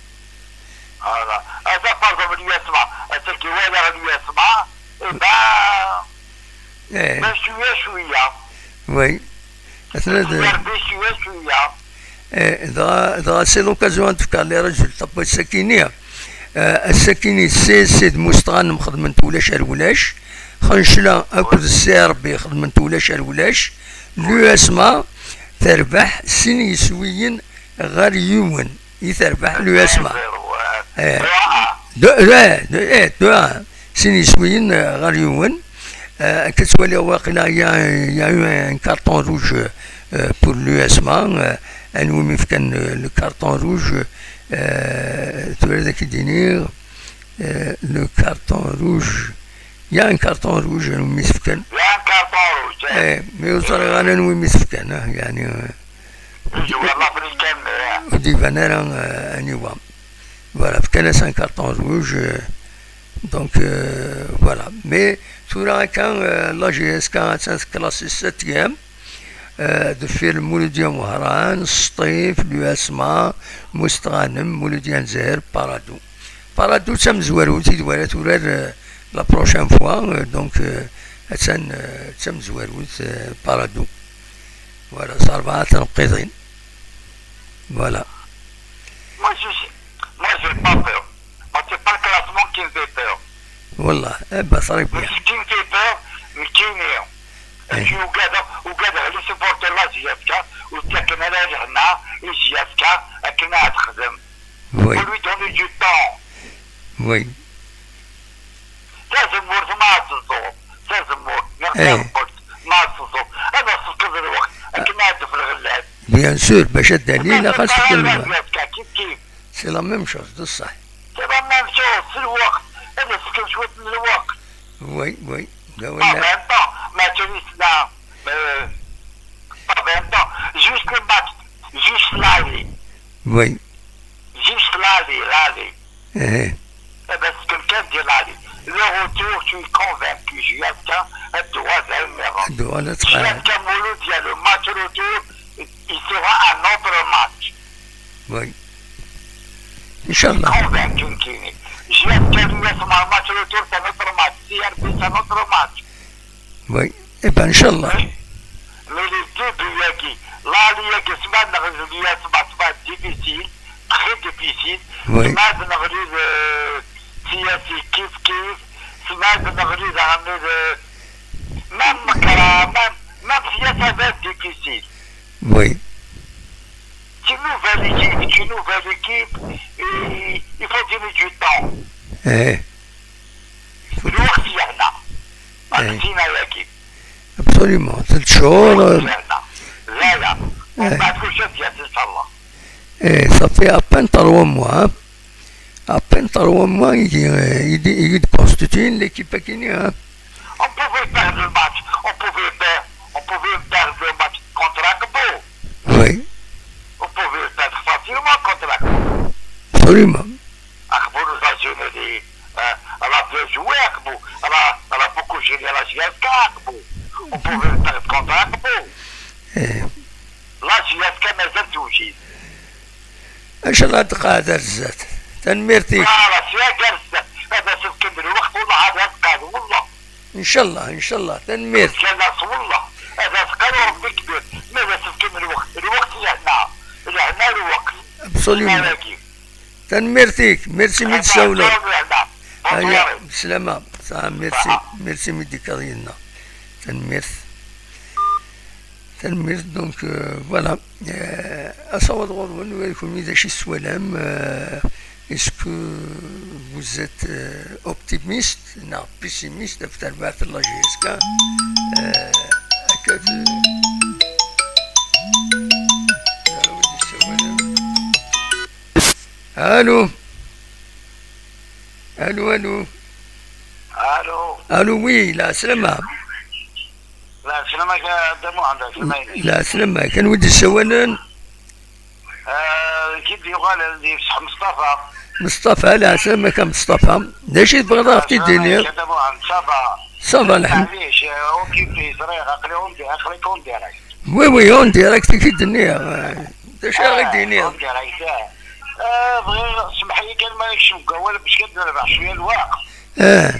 Voilà. Ata, par exemple, l'U S M A, ata, qui voit l'U S M A, eh ben, eh, ben, شوية شوية. Oui. Atan ad, eh, dɣa, dɣa, c'est l'occasion ad d-fkeɣ les résultats n wass-akini. Eh, ass-akini, C S C d Mustɣanem xedmen-t ulac ar ulac. Xencla akked C R B xedmen-t ulac ar ulac. L'U S M A terbeḥ sin yiswiyen ɣer yiwen. I terbeḥ l'U S M A. Eh, deux, eh, deux, eh, deux, ah, sin yiswiyen, eh, ɣer yiwen. Eh, akka ttwaliɣ waqila, il y a, il y a eu un carton rouge, eh, pour l'U S M A. Eh, anwa mi fkan, eh, le carton rouge, eh, tura ad ak-d-iniɣ, eh, le carton rouge. Il y a un carton rouge, anwa mi s-fkan. Il y a un carton rouge, eh. Eh, mais ur ẓriɣ ara anwa mi s-fkan, ah, yani, eh, Ur d-iban ara, euh, aniwa. Voilà, fkan-as un carton rouge, euh, donc, euh, voilà. Mais tura akka, euh, la J S K attan teklassée septième, euh, deffir Muludya Mehran, Sṭif, l'U S M A, Mustɣanem, Muludya n Zahir, Paradou. Paradou d tamezwarut i d wara turar, euh, la prochaine fois, euh, donc, euh, attan, euh, d tamezwarut, euh, Paradou. Voilà, s rebɛa tneqqiḍin. Voilà. Moi, je, moi, j'ai pas peur. Moi, c'est pas le classement qui me fait peur. Wallah, eh ben, très bien. Mais ce qui me fait peur, mais qui n'est, eh, et puis, ugadeɣ, ugadeɣ les supporters la J S K, ur ttaken ara lehna i J S K akken ad texdem. Oui. Faut lui donner du temps. Oui. Tazemmurt ma ad teẓẓuḍ, tazemmurt, neɣ, eh, taɛeqqult ma ad teẓẓuḍ, ad as-tefkeḍ lweqt akken ad d-tefreɣ lɛib. Bien sûr, bac ad d-tali, ilaq ad as-tefkeḍ lweqt. Kif kif. C'est la même chose, d ṣṣeḥ. C'est la même chose, s lweqt, ad as-tefkeḍ cwiṭ n lweqt. Oui, oui. Pas vingt ans, mačči di sna, euh, pas vingt ans, juste le match, juste l'aller, Oui. Juste l'aller, l'aller. Eh, Eh ben, c'est quelqu'un de l'aller. Le retour, je suis convaincu, J F K, elle doit venir. Doit être. J F K Mouloud, il y a le match retour, il sera un autre match. Oui. Inch'Allah. Convaincu, Kini. J F K, lui, c'est un match retour, c'est un autre match. C R B, c'est un autre match. Oui. Eh ben, Inch'Allah. Mais les deux buts, l'aller, c'est pas difficile, très difficile. Oui. C'est pas de euh, si c'est kiff kiff, c'est pas de euh, même, même, même si ça va être difficile. Oui. C'est une nouvelle équipe, c'est une nouvelle équipe, et il faut donner du temps. Eh, الوقت يهنا. إيه. عرفتينا يا كيف. Absolument. ثلاث شهور. يهنا. لا لا. ومن بعد كل شيء يجي ان شاء الله. Eh, ça fait à peine trois mois. Hein. À peine trois mois, il, il, il constitue l'équipe Kini. Hein. On pouvait perdre le match. On pouvait perdre, on pouvait perdre le match contre Akbo. Oui. On pouvait perdre facilement contre Akbo. Absolument. Akbo nous a généré, euh, elle a bien joué, Akbo. Elle a, elle a beaucoup gêné la J F K, Akbo. On pouvait perdre contre Akbo. Eh, La J F K مازال توجد. Inch'Allah تقعد الزات. Tanemmirt-ik. لا لا، سي كارثة. هذا سبكم الوقت والله هذا يبقى والله. Inch'Allah, Inch'Allah. Tanemmirt. كان ناس والله. هذا سقال ربي كبير. ماذا سبكم الوقت؟ الوقت لهنا. لهنا الوقت. Absolument. مالكي. Tanemmirt-ik. Merci mille sawla. لهنا. Aya, bislama. Ça, merci. Merci midi kaḍ yenna. Tanemmirt. Tanemmirt, donc, euh, voilà. Euh, asawaḍ ɣur-wen, wali kunwi d acu i teswalam, euh, est-ce que vous êtes, euh, optimiste neɣ pessimiste ɣef terbaɛt n la J S K? Euh, akka d- Allô. Allô, allô. الو. Allô, oui, la salama. لا سلامك يا دمو عندك سلامك. La salama. Kan wid yessawalen? آه كيف يقال اللي يفتح مصطفى. Mustafa, la salama kan Mustafa. D acu i tebɣiḍ ad ɣ-t-id-tiniḍ? يا دمو عند صافا. Ça va, lḥemd. معليش اوكي في طريق عقلي اون عقلي كون ديريكت. Oui, oui, en direct i k-id-nniɣ. D acu ara k-d-iniɣ? كون ديريكت. آه بغير اسمح لي كان ما يكشف قوال باش كنربح شويه الوقت. Ah,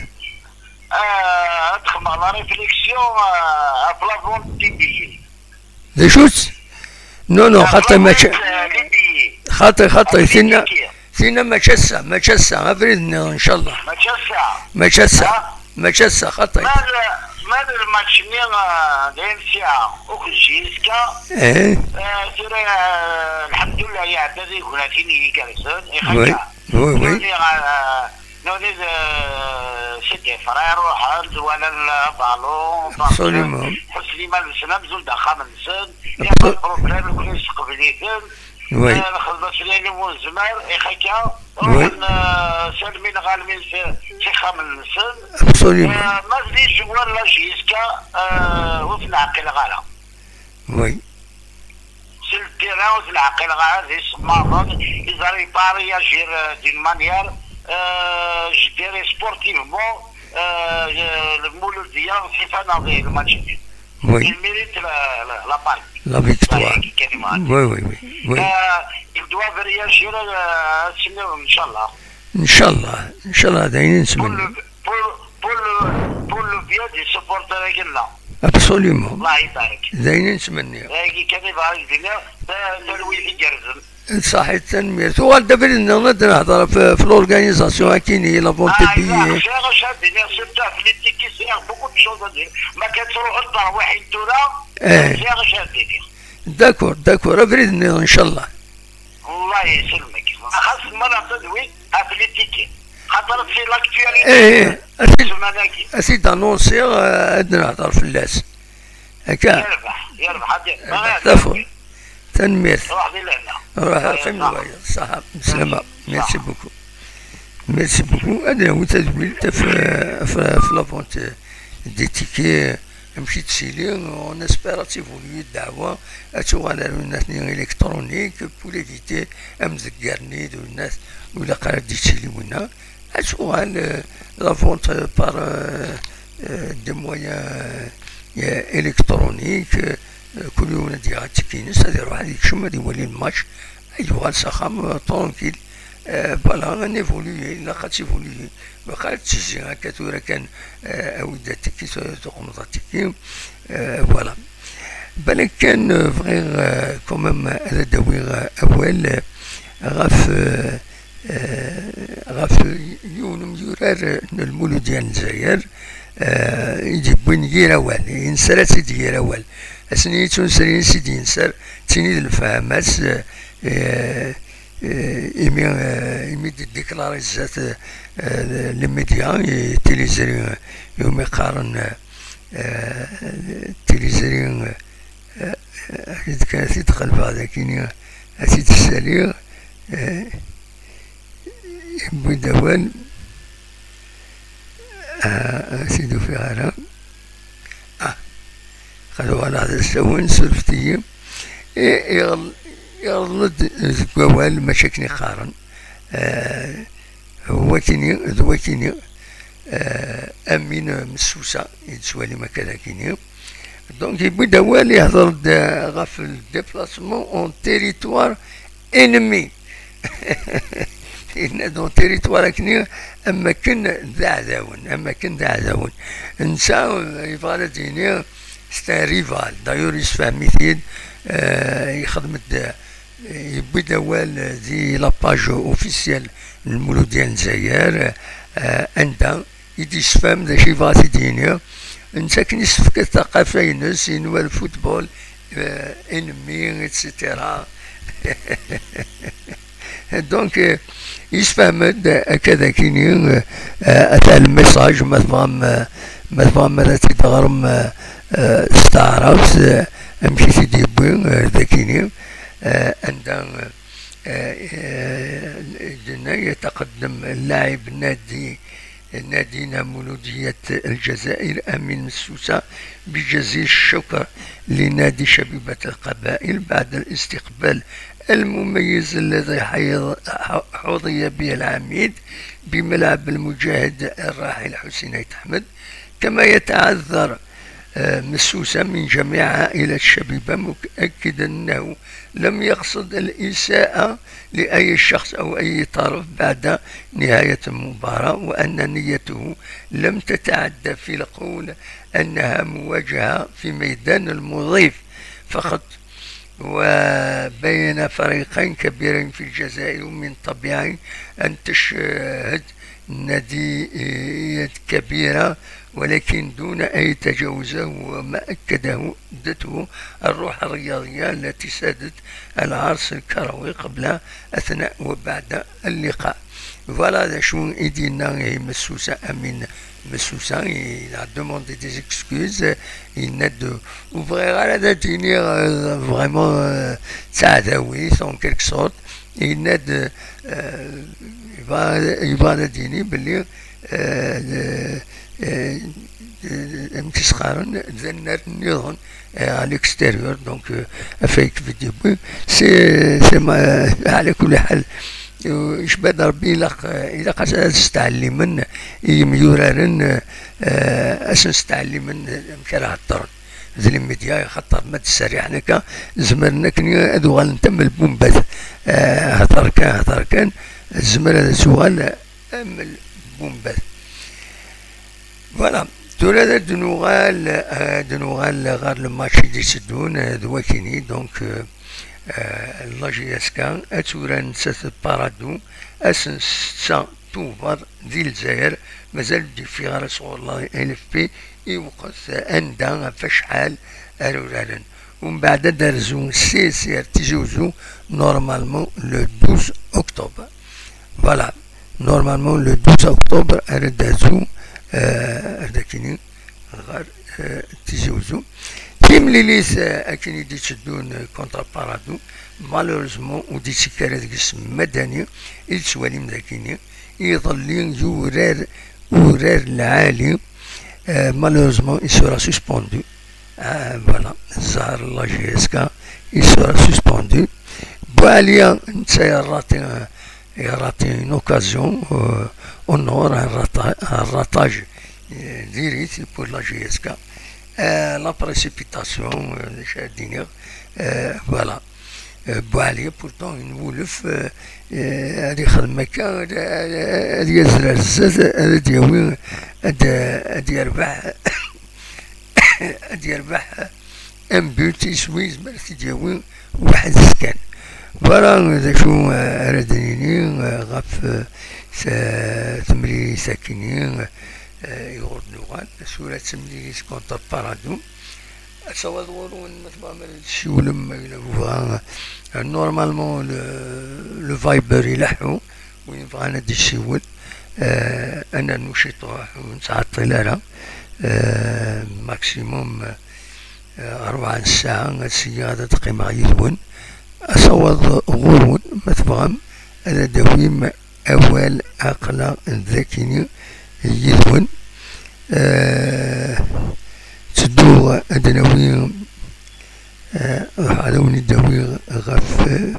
آه ادخل مع لا ريفليكسيون. آه في لافونت دي بيي. d acu-tt? Non, non, xaṭi mačči. دي بيي. Xaṭi, xaṭi, tinna, tinna mačči ass-a, mačči ass-a, abrid-nniḍen, ncallah. ماتش الساعه. Mačči ass-a, mačči ass-a, xaṭi. مال مال الماتش ني دايم ساعه اوك جيسكا. Eh, ترى الحمد لله يا عباد يكون فيني يجلسون. oui, oui, oui. نوني سيدي فرير روحان ولا البالون. Absolument. حسني ما نسلم زول دخل من سن. Absol- بروبليم يكون يستقبليتن. Oui, نخدم سليم ونزمار اي حكا. Oui. سالمين غالمين في في خام النسل. absolument. ما زيدش ولا جيسكا. وفي العقل غالا. Oui. سي التيران وفي العقل غالا زي سماطن. إذا ريباري ياجير دين مانيير. جديري سبورتيفمون. المولودية في فنادق الماتش. Oui. Il mérite la, la, la palme. La victoire. كلمة. Oui, oui, oui, oui. Il doit réagir. سمير ان شاء الله. Ncallah, ncallah, d ayen i Pour nettmenni. le, pour, pour le, pour le bien des supporters كنا. Absolument. الله يبارك. D ayen i nettmenni. هاي كان يبغى يدينا. تلوي في جرزم. Ṣaḥit, tanemmirt. Uɣal-d abrid-nniḍen ad nehder f, f l'organisation akkin-i, la vente des billets. C'est un chef de nerf, surtout athlétique, c'est beaucoup de choses à dire. ما كتروح تروح انتورا. Eh. C'est un chef de nerf. D'accord, d'accord. Abrid-nniḍen, ncallah. الله يسلمك. خاص المرة تدوي اتليتيكي. خاطر في l'actualité. Eh, eh, a t-id, الزماناكي. a t-id-annonciɣ, eh, ad nehder fell-as. Akka. يربح، يربح، هادي. ما غير. D'accord. Tanemmirt. روح دي لهنا. Ruḥ, آه، qqim صح. lwayeḍ. Ṣaḥa. Bislama. Merci beaucoup. Merci beaucoup. Ad nawi tadwilt f, f, f la vente des tickets, amek i d-tili, on espère ad tivoluyi ddeɛwa, ad tuɣal ar winat-nni électronique, pour éviter amdegger-nni d winat ur ilaq ara d-ittili winna, ad tuɣal, euh, la vente par, euh, euh, des moyens, euh, électroniques, euh, kul yiwen ad d-yaɣ atiki-ines, ad iruḥ ad ikcem, ad iwali lmatch, ad yuɣal s axxam, euh, tranquille. Euh, voilà, ad nivoluyi, ilaq ad tivoluyi. Baqi ad tezzi akka tura kan, euh, awi-d atiki, tu-, tuqmeḍ atiki. Euh, voilà. Balak kan, euh, bɣiɣ, euh, quand même, ad d-awiɣ, euh, awal, euh, ɣef, euh, euh, ɣef yiwen umyurar, euh, n Lmuludya n Lezzayer, euh, i d-yewwin yir awal, yenser-as-id yir awal. Ass-nni yettunsrin s i d-yenser, d tin i d lefhama-s, euh, euh, euh, imi, euh, imi d-iddiklari zdat, euh, les médias, i tiliẓri, euh, iwumi qqaren, euh, euh, tiliẓri, euh, euh, ad kan ad t-id-qelbeɣ dagini, ad t-id-ssaliɣ, euh, yewwi-d awal, ah, ad t-id-ufiɣ ara. Ah, qad uɣaleɣ d asawen, surfet-iyi. I-, iɣel-, iɣelḍen-d deg wawal, mačči akken i qqaren. Eh, wakini, d wakini, eh, Amin Messusa, i d-tettwalim akka dagini. Donc, yewwi-d awal, ihder-d, eh, ɣef le déplacement en territoire ennemi. Yenna-d en territoire akkenni, am akken d aɛdawen, am akken d aɛdawen. Netta, eh, yebɣa ad d-yini, c'est un rival. D'ailleurs, yessefhem-it-id, eh, yexdem-d, eh, yewwi-d awal, eh, di la page officielle n Lmuludya n Lezzayer, eh, anda i d-yessefhem d acu yebɣa ad t-id-yini. Netta akken yessefk ad taqafa-ines, yenwa lfutbol, eh, ennemi, et cetera. Donc, eh, yessefhem-d akka d akini, eh, eh, ata le message, ma tebɣam, eh, ma tebɣam ad t-id-teɣrem, eh, eh, s taɛrabt, eh, amek i t-id-yewwi, eh, d akini, eh, anda, eh, eh, eh, d-, d-, يتقدم اللاعب نادي نادينا مولودية الجزائر أمين مسوسة بجزيل الشكر لنادي شبيبة القبائل بعد الاستقبال المميز الذي حيض-، ح-، حظي به العميد بملعب المجاهد الراحل حسين آيت أحمد. كما يتعذر، آه، مسوسة من جميع عائلة الشبيبة، مؤكدا أنه لم يقصد الإساءة لأي شخص أو أي طرف بعد نهاية المباراة، وأن نيته لم تتعدى في القول أنها مواجهة في ميدان المضيف فقط، وبين فريقين كبيرين في الجزائر، ومن طبيعي أن تشهد ناديات كبيرة، ولكن دون أي تجاوز، وما أكده دته الروح الرياضية التي سادت العرس الكروي قبل، أثناء وبعد اللقاء. Voilà d acu i d-yenna i Messusa, Amin Messusa. Il a demandé des excuses. Yenna-d, ur bɣiɣ ara ad d-iniɣ, euh, vraiment, euh, d taɛdawit, en quelque sorte. Yenna-d, euh, yebɣa, yebɣa ad d-yini belli, euh, euh, euh, amek i s-qqaren, d annar nniḍen, euh, à l'extérieur, donc, euh, afayek vidéo. C'est, c'est ma-, ɛla kulli ḥal, euh, icba-d Rebbi, ilaq, ilaq ad s-, ad s-ttɛellimen i yemyuraren, euh, euh, ad sen-ttɛellimen amek ara heddren d les médias, axaṭer ma d-serriḥen akka, zemren akken ad uɣalen d am lbumbat. Eh, hder kan, hder kan, tezmer ad tuɣal am lbumbat. Voilà. Tura ad d-nuɣal, ad d-nuɣal ɣer le match i d-iteddun, eh, d wakini. Donc, eh, eh, la J S K ad turar nettat d Paradou ass n setta Tubeṛ di Lezzayer, mazal ur d-yeffiɣ ara sɣur la L F P i lweqt anda ɣef acḥal ara uraren. Umbeɛd ad d-terzu C S R Tizi Uzzu, normalement le douze octobre. Voilà, normalement le douze octobre ara d-terzu, euh, ar d akini ɣer, euh, Tizi Uzzu. Timlilit, euh, akken i d-itteddun, euh, contre Paradou, malheureusement ur d-ittekk ara deg-s Madani, i tettwalim dagini. Iḍelli yurar urar lɛali, Euh, malheureusement, il sera suspendu. Euh, voilà, Zahar la J S K, il sera suspendu. Boualia, c'est raté, euh, il a raté une occasion, euh, au nord, un, rata- un ratage euh, direct pour la J S K. Euh, la précipitation, euh, je vais dire, euh, voilà. Euh, Bouali, pourtant, une Woulouf, euh, euh, ad ixdem akka, ad ad yazzel ar zdat, ad d-yawi, ad ad yerbeḥ, ad yerbeḥ un but, iswi yezmer ad t-id-yawi waḥed kan. Voilà d acu, euh, ara d-nini, euh, ɣef, euh, s- temlilit akini, euh, i ɣur d-nuɣal, tura d temlilit contre Paradou. Ad tawiḍ ɣur-wen ma tebɣam ad tessiwlem, ma yella bɣa. Normalement, le, le Viber ileḥḥu, win yebɣan ad d-yessiwel, euh, ad nernu ciṭuḥ, ur nettɛeṭṭil ara, euh, maximum, euh, rebɛa n ssaɛa, ad syiɣ ad d-qqimeɣ yid-wen. Ad tawiḍ ɣur-wen, ma tebɣam, ad d-tawim awal, aql-aɣ dakini yid-wen. Euh, ttedduɣ ad d-nawi, euh, ad awen-id-awiɣ ɣef, euh,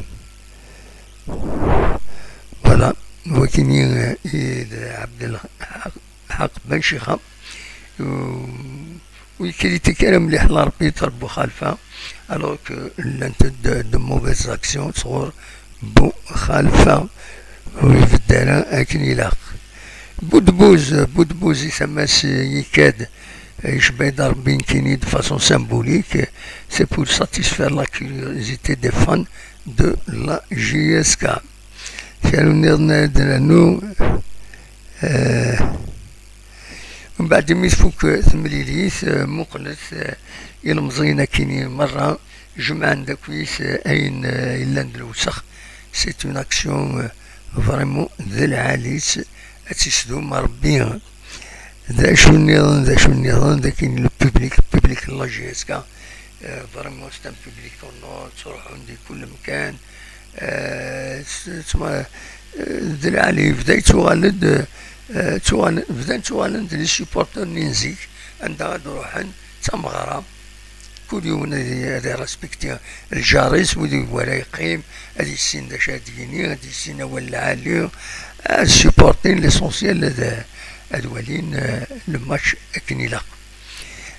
voilà, wakini, euh, i d Abdelhaq Ben Chixa. Euh, ur yekritik ara mliḥ l'arbitre Boukhalifa, alors que llant-d de, de mauvaises actions sɣur Boukhalifa, ur ibedd ara akken ilaq. Boudbouz, Boudbouz i tama-s yekka-d, yecba-d Rebbi nekkini de façon symbolique, c'est pour satisfaire la curiosité des fans de la J S K. Kra nniḍen ara d-nernu, euh, Mbeɛd imi tfuk temlilit, eh, muqlet, eh, ilemẓiyen akkin merra, jemɛen-d akkit, eh, ayen, eh, yellan d lewsex. C'est une action, eh, vraiment d lɛali-tt, ad tt-isdum Rebbi. D acu nniḍen, d acu nniḍen, d akken le public, public n la J S K, eh, vraiment c'est un public en or, ttruḥun di kul mkan, eh, s- ttma- eh, d lɛali, bda yettuɣal-d, eh, ttuɣal- bdan ttuɣalen-d les supporters n zik, anda ad ruḥen d tameɣra. Kul yiwen ad i- ad irespekti lǧar-is, wid i wara yeqqim, ad yissin d acu ad d-yini, ad yissin awal lɛali, ad supportin, l'essentiel ad, ad walin, eh, le match akken ilaq.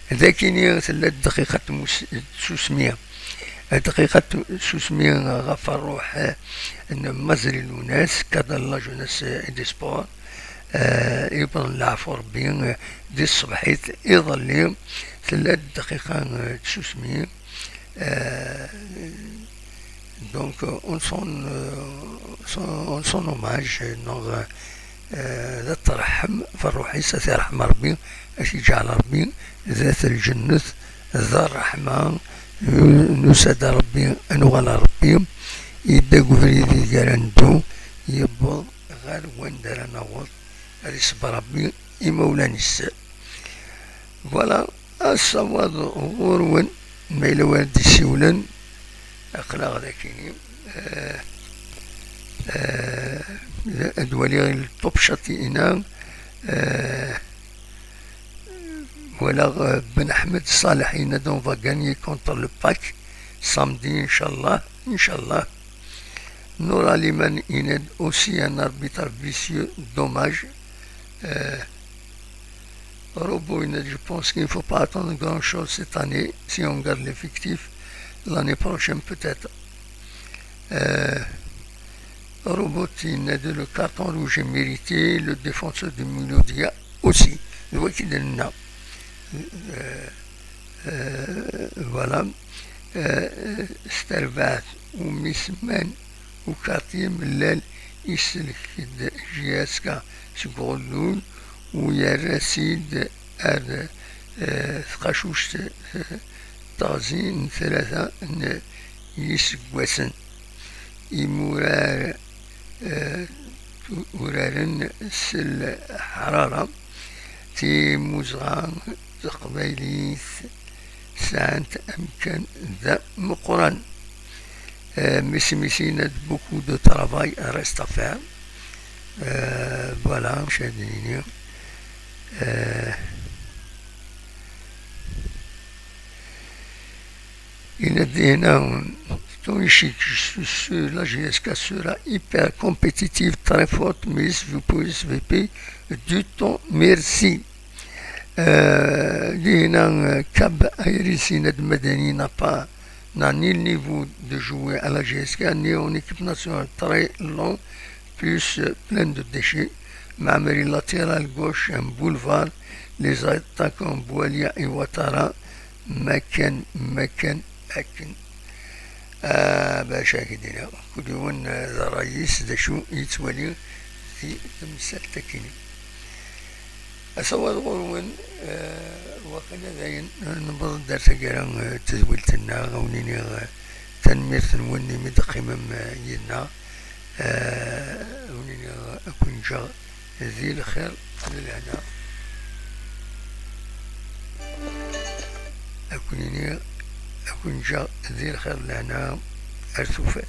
Dakini tella-d dqiqa n tmus- tsusmi. Dqiqa n tsusmi ɣef ṛṛuḥ n Mazri Lunas, cadre n la jeunesse et des sports, eh, yewweḍ leɛfu Rebbi, eh, di tṣebḥit iḍelli, tella-d dqiqa, eh, n tsusmi. Eh, donc, euh, en son, euh, son- en son hommage, euh, neɣ, euh, d ttṛeḥḥem f ṛṛuḥ-is, ad t-iṛḥem Ṛebbi, ad t-iǧɛel Ṛebbi d at lǧennet, d ṛṛeḥma, nusa-d ar Ṛebbi, ad nuɣal ar Ṛebbi, yedda deg ubrid ideg ara neddu, yewweḍ ɣer wanda ara naweḍ, ad iṣebber Ṛebbi imawlan-is. Voilà, asawaḍ ɣur-wen, ma yella wara d-isiwlen, aql-aɣ dakini. Eh, eh, ad waliɣ le top chat-ina, eh, walaɣ, eh, Ben Ahmed Saleh yenna-d: "On va gagner contre le pack samedi, Inch'Allah, Inch'Allah." Nour Aliman yenna-d: "Aussi un arbitre vicieux, dommage." Eh, Robo yenna-d: "Je pense qu'il ne faut pas attendre grand-chose cette année. Si on garde l'effectif, l'année prochaine peut-être." Euh, Robot yenna-d: "Le carton rouge est mérité, le défenseur de Mouloudia aussi." D wagi d-nenna. Euh, euh, voilà. Euh, s terbaɛt umi semman ukarti amellal, isellek-d J S K seg uɣellul u yerra-t-id ar, eh, tqacuct, eh, teɣzi n tlata n yiseggasen. Imurar, eh, uraren s leḥrara, timmuzɣa taqbaylit sɛant amkan d ameqqran. Euh, mais c'est, mais c'est, il y a beaucoup de travail reste à faire. Euh, voilà, je vais dire. Euh, Et non, ton échec sur la G S K sera hyper compétitive, très forte, mais vous pouvez S V P du temps, merci. Euh, Lina, euh, Kab Iris, Inad Madani n'a pas, n'a ni le niveau de jouer à la G S K, ni en équipe nationale très long, plus euh, plein de déchets. Mameri latéral gauche, un boulevard. Les attaquants Boualia et Ouattara, Makan, Makan, Akin. Ah, bac akka i d-iniɣ. Kul yiwen, ah, d ṛṛay-is, d acu yettwali di temsalt akkin. Asawaḍ ɣur-wen, ah, waqila dayen, ah, newweḍ-d ar taggara, ah, n tedwilt-nneɣ, a wen-iniɣ, ah, tanemmirt-nwen imi d-teqqimem, ah, yid-neɣ. Ah, a wen-iniɣ, a ken-ǧǧeɣ di lxir d lehna. A ken-iniɣ, a ken-ǧǧeɣ di lxir d lehna. Ar tufat.